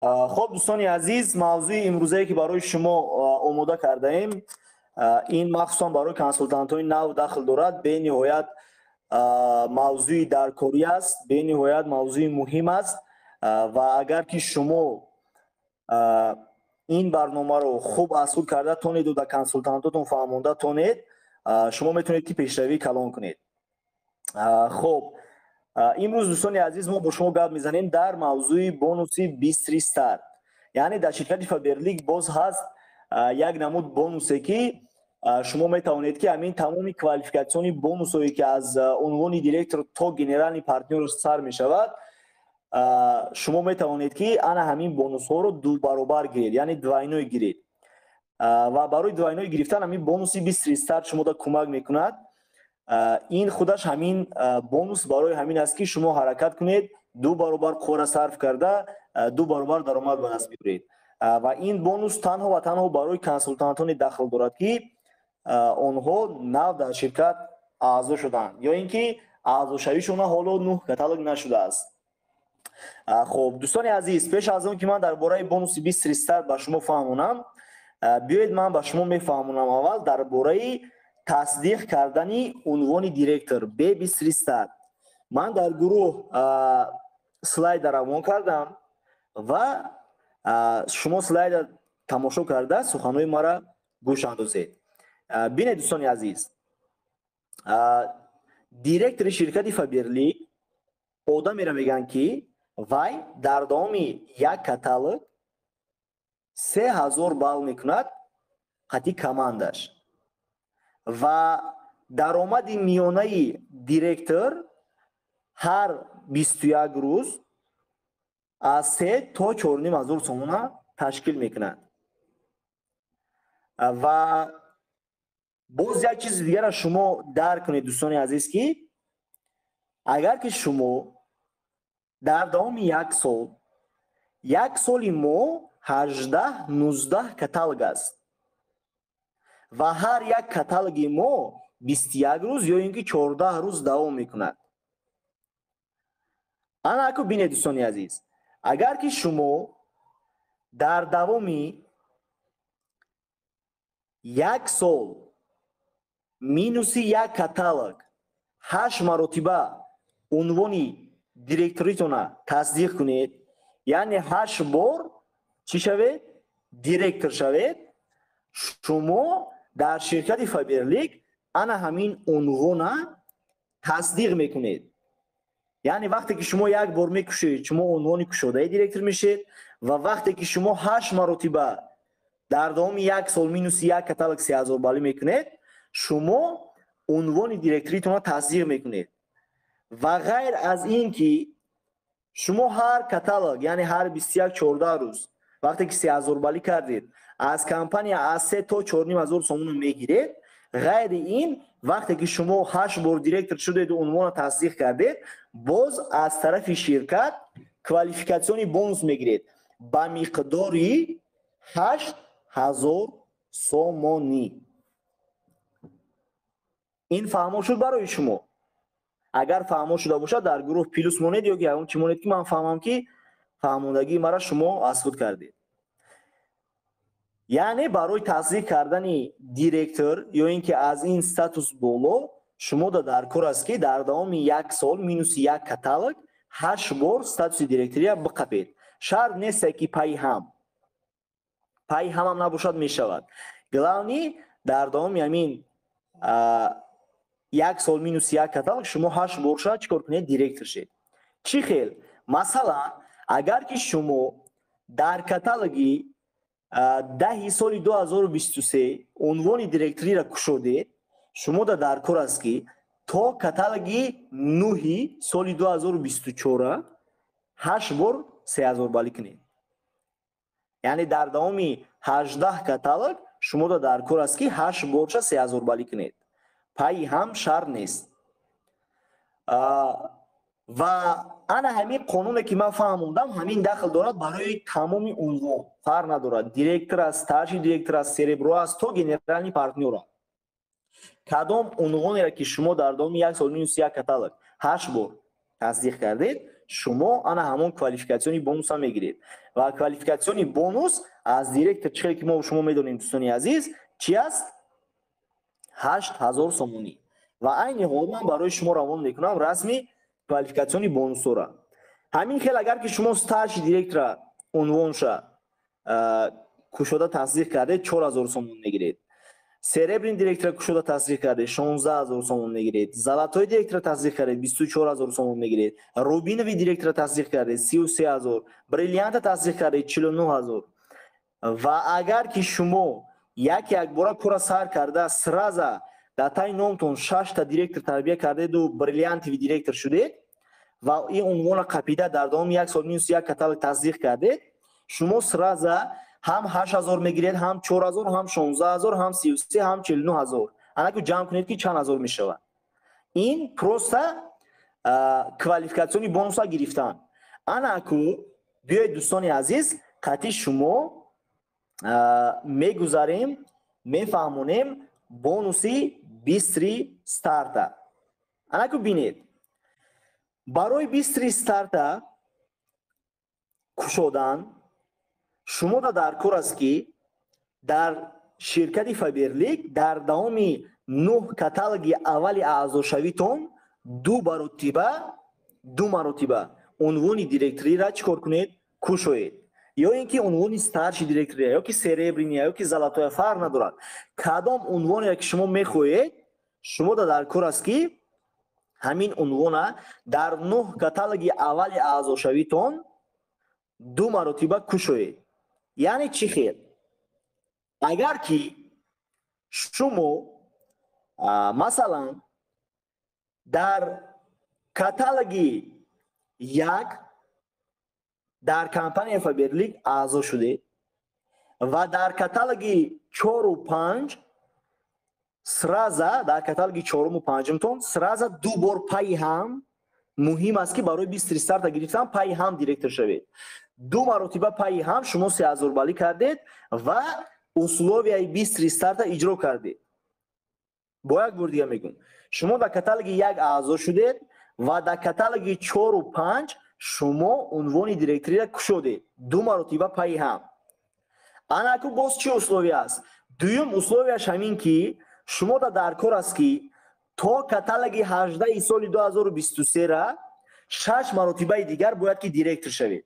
Хуб, дӯстони азиз, мавзӯи имрӯзае, ки барои шумо омода кардаем, ин махсусан барои консултантҳои нав дахл дорад. Бениҳоят мавзӯи даркорӣ аст, бениҳоят мавзӯи муҳим аст ва агар ки шумо ин барномаро хуб аз худ карда тонеду дар консултантотон фаҳмонда тонед, шумо метавонед, ки пешравии калон кунед. Хуб, имрӯз, дӯстони азиз, мо бо шумо гап мезанем дар мавзӯи бонуси «Быстрый старт». Яъне дар ширкати Фаберлик боз ҳаст як намуд бонусе, ки шумо метавонед, ки ҳамин тамоми квалификатсиони бонусҳое, ки аз унвони директор то генеральный партнёр сар мешавад, шумо метавонед, ки ана ҳамин бонусҳоро дубаробар гиред, яъне двойной гиред. Ва барои двойной гирифтан ҳамин бонуси «Быстрый старт» шумода кӯмак мекунад. Ин худаш ҳамин бонус барои ҳамин аст, ки шумо ҳаракат кунед, ду баробар қуввара сарф карда, ду баробар даромад ба даст биёред. Ва ин бонус танҳо ва танҳо барои консултантоне дахл дорад, ки онҳо нав дар ширкат аъзо шуданд ё ин ки аъзошавишона ҳоло нӯҳ каталог нашудааст. Хуб, дӯстони азиз, пеш аз он ки ман дар бораи бонуси «Быстрый старт» ба шумо фаҳмонам, биёед, ман ба шумо мефаҳмонам аввал дар бораи тасдиқ кардани унвони директор бе «Быстрый старт». Ман дар гурӯҳ слайда равон кардам ва шумо слайда тамошо карда, суханҳои маро гӯш андозед. Бинед, дӯстони азиз, директори ширкати Фаберлик одамеро мегӯянд, ки вай дар давоми як каталог 3000 балл мекунад қати командаш ва даромади миёнаи директор ҳар 21 рӯз аз 3 то 4,5 ҳазор сомона ташкил мекунад. Ва боз як чизи дигарро шумо дарк кунед, дӯстони азиз, ки агар ки шумо дар давоми як сол, як соли мо 18-19 каталог аст ва ҳар як каталоги мо 21 рӯз ё ин ки 14 рӯз давом мекунад. Ана аку бинед, дӯстони азиз, агар ки шумо дар давоми як сол минуси як каталог ҳашт маротиба унвони директоритона тасдиқ кунед, яъне ҳашт бор чӣ шавед, директор шавед, шумо дар ширкати Фаберлик ана ҳамин унвона тасдиқ мекунед. Яъне вақте ки шумо як бор мекушед, шумо унвони кушодаи директор мешед ва вақте ки шумо ҳашт маротиба дар давоми як сол минуси як каталог 3000 баллӣ мекунед, шумо унвони директоритонро тасдиқ мекунед. Ва ғайр аз ин ки шумо ҳар каталог, яъне ҳар 21, 14 рӯз вақте ки 3000 баллӣ кардед, аз компания аз 3 то 4,5 ҳазор сомонро мегиред. Ғайри ин, вақте ки шумо ҳашт бор директор шудеду унвонро тасдиқ кардед, боз аз тарафи ширкат квалификатсионный бонус мегиред ба миқдори 8000 сомонӣ. Ин фаҳмо шуд барои шумо? Агар фаҳмо шуда бошад, дар гурӯҳ плюс монед ё ки ягон чӣ монед, ки ман фаҳмам, ки фаҳмондагии мара шумо аз худ кардед. Яъне барои тасдиқ кардани директор ё ин ки аз ин статус боло шумо дар кор аст, ки дар давоми як сол минуси як каталог ҳашт бор статуси директория биқапед. Шарт несте, ки пайи ҳам, пайи ҳамам набошад, мешавад. Главный, дар давоми ҳамин як сол минуси як каталог шумо ҳашт бор шояд чӣ кор кунед, директор шед. Чӣ хел? Масалан, агар ки шумо дар каталоги 10-и соли 2023 унвони директориро кушодед, шумо дар кор аст, ки то каталоги 9-и соли 2024 ҳашт бор 3000 баллӣ кунед. Яъне дар давоми 18 каталог шумо дар кор аст, ки ҳашт борша 3000 баллӣ кунед. Пайи ҳам шарт нест. Ва ана ҳамин қонуне, ки ман фаҳмондам, ҳамин дахл дорад барои тамоми унвон, фарқ надорад, директор аст, старший директор аст, серебро аст то генеральный партнёр аст. Кадом унвонеро ки шумо дар давоми як сол минуси як каталог ҳашт бор тасдиқ кардед, Шумо ана ҳамон квалификатсиони бонуса мегиред. Ва квалификатсиони бонус аз директор, чӣ хеле ки мо шумо медонем, дӯстони азиз, чи аст? 8000 сомонӣ. Ва айни ҳол ман барои шумо равон мекунам расми квалификатсиони бонусҳоро. Ҳамин хел агар ки шумо старший директора унвонша кушода тасдиқ кардед, 4000 сомон мегиред. Серебряный директора кушода тасдиқ кардед, 16000 сомон мегиред. Золотой директора тасдиқ кардед, 24000 сомон мегиред. Рубиновый директора тасдиқ кардед, 33000. Бриллианта тасдиқ кардед, 49000. Ва агар ки шумо як якбора кора сар карда, сразу дар таи номтон 6 та директор тарбия кардеду бриллиантовый директор шудед ва ин унвонро қапида дар давоми як сол минус як каталог тасдиқ кардед, шумо сразу ҳам 8000 мегиред, ҳам 4000, ҳам 16000, ҳам 33, ҳам 49000. Анаку ҷамъ кунед, ки чанд ҳазор мешавад. Ин просто квалификатсиони бонуса гирифтан. Анаку биёед, дӯстони азиз, қатъи шумо мегузарем, мефаҳмонем бонуси быстрый старта. Анаку бинед, барои быстрый старта кушодан шумо дар кор аст, ки дар ширкати Фаберлик дар давоми нӯҳ каталоги аввали аъзошавитон ду маротиба унвони директориро чӣ кор кунед? Кушоед. Ё ин ки унвони старший директория, ё ки серебряный, ё ки золотоя, фарқ надорад. Кадом унвоне ки шумо мехоҳед, шумо дар кор аст, ки ҳамин унвона дар нӯҳ каталоги аввали аъзошавитон ду маротиба кушоед. Яъне чӣ хел? Агар ки шумо, масалан, дар каталоги як дар компанияи Фаберлик аъзо шудед ва дар каталоги чору панҷ сразу, дар каталоги чоруму панҷумтон сразу ду бор пайи ҳам, муҳим аст, ки барои быстрый старта гирифтан пайи ҳам директор шавед, ду маротиба пайи ҳам шумо 3000 балӣ кардед ва условияи быстрый старта иҷро кардед. Бо як бор дига мегӯм: шумо дар каталоги як аъзо шудед ва дар каталоги чору панҷ шумо унвони директориро кушодед ду маротиба пайи ҳам. Анаку боз чӣ условия аст? Дуюм условияш ҳамин, ки шумо дар кор аст, ки то каталоги 18-и соли 2023-ра шаш маротибаи дигар бояд ки директор шавед.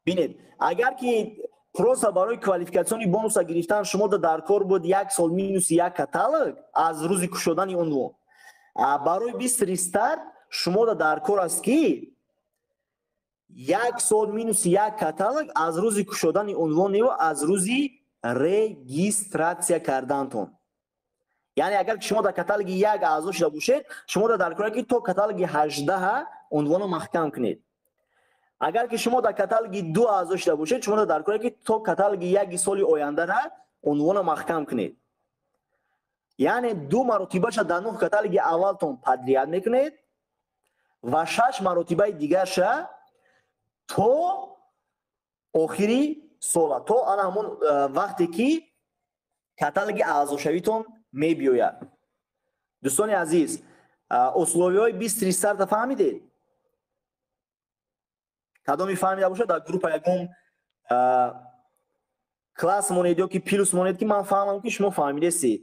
Бинед, агар ки просто барои квалификатсиони бонуса гирифтан шумо дар кор буд як сол минуси як каталог аз рӯзи кушодани унвон, барои быстрый старт шумо дар кор аст, ки як сол минуси як каталог аз рӯзи кушодани унвон ё аз рӯзи регистрация кардантон. Яъне агар ки шумо дар каталоги як аъзо шуда бошед, шумо дар кор ки то каталоги 18-ҳа унвонро маҳкам кунед. Агар ки шумо дар каталоги ду аъзо шуда бошед, шумо дар кор ки то каталоги яки соли ояндара унвонро маҳкам кунед. Яъне ду маротибаша дар нӯҳ каталоги аввалтон подряд мекунед ва шаш маротибаи дигарша то охири сола, то ана ҳамон вақте ки каталоги аъзошавитон мебиёяд. Дӯстони азиз, условияҳои быстрый старта фаҳмидед? Кадоми фаҳмида бошад, дар группа ягон класс монед ё ки плюс монед, ки ман фаҳмам, ки шумо фаҳмидестед.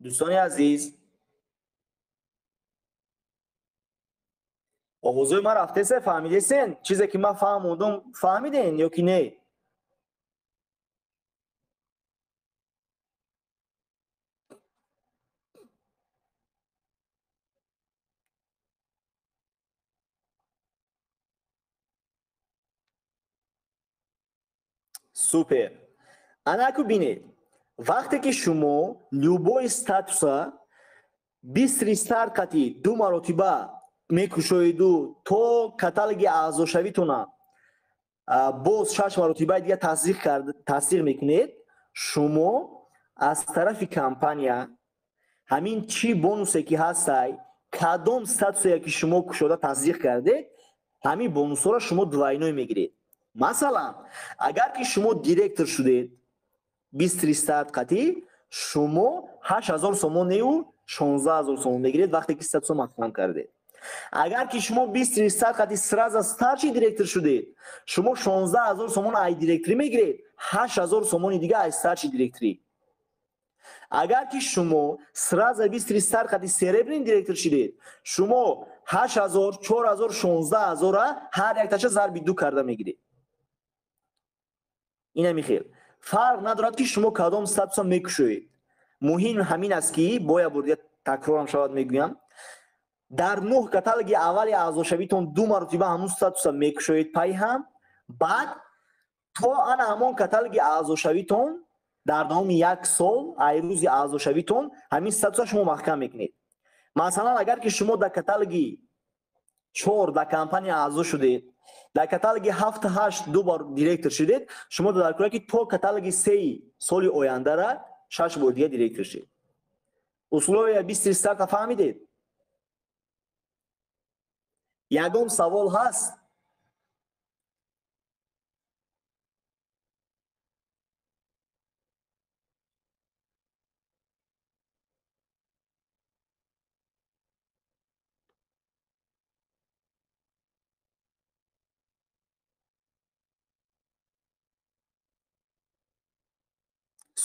Дӯстони азиз, овозои ман рафтесе? Фаҳмидесен? Чизе ки ман фаҳмондум, фаҳмиден ё ки не? Супер. Анаку бинед, вақте ки шумо любой статуса быстрый старт қати ду маротиба мекушоеду то каталоги аъзошавитона боз шаш маротибаи дига тасдиқ мекунед, шумо аз тарафи компания ҳамин чӣ бонусе ки ҳастай, Кадом статусое ки шумо кушода тасдиқ кардед, ҳамин бонусҳоро шумо двойной мегиред. Масалан, агар ки шумо директор шудед, быстрый старт қатӣ, шумо 8000 сомонеу 16000 сомон мегиред вақте ки статусо маҳкам кардед. Агар ки шумо быстрый старт қатӣ сразу старший директор шудед, шумо 16000 сомон ай директорӣ мегиред, 8000 сомони дига ай старший директорӣ. Агар ки шумо сразу быстрый старт қатӣ серебряный директор шудед, шумо 8000, 4000, 16000 ҳар якташа зарби ду карда мегиред. Ина хел. Фарқ надорад ки шумо кадом статуса мекушоед. Муҳим ҳамин аст ки боя бор дига такрорам шавад мегӯям, дар 9 каталоги аввали аъзошавитон ду маротиба ҳамун статуса мекушоед пайҳам, баъд то ана ҳамон каталоги аъзошавитон дар давоми як сол ай рӯзи аъзошавитон ҳамин статуса шумо маҳкам мекунед. Масалан, агар ки шумо дар каталоги 4 дар компания аъзо шудед, дар каталоги 7-8 ду бор директор шудед, шумо дар кора ки то каталоги 3 соли ояндара 6 бор дига директор шудед. Условия быстрый старта фаҳмидед? Ягон савол ҳаст?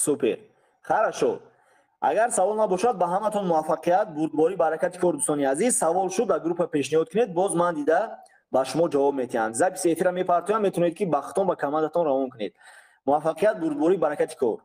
Супер. Хорошо. Агар савол набошад, ба ҳаматон муваффақият, бурдборӣ, баракати кор, дӯстони азиз. Савол шуд, дар группа пешниҳод кунед, боз ман дида ба шумо ҷавоб метиҳам. Записи эфира мепартоям, метавонед ки ба худтон, ба командатон равон кунед. Муваффақият, бурдборӣ, баракати кор.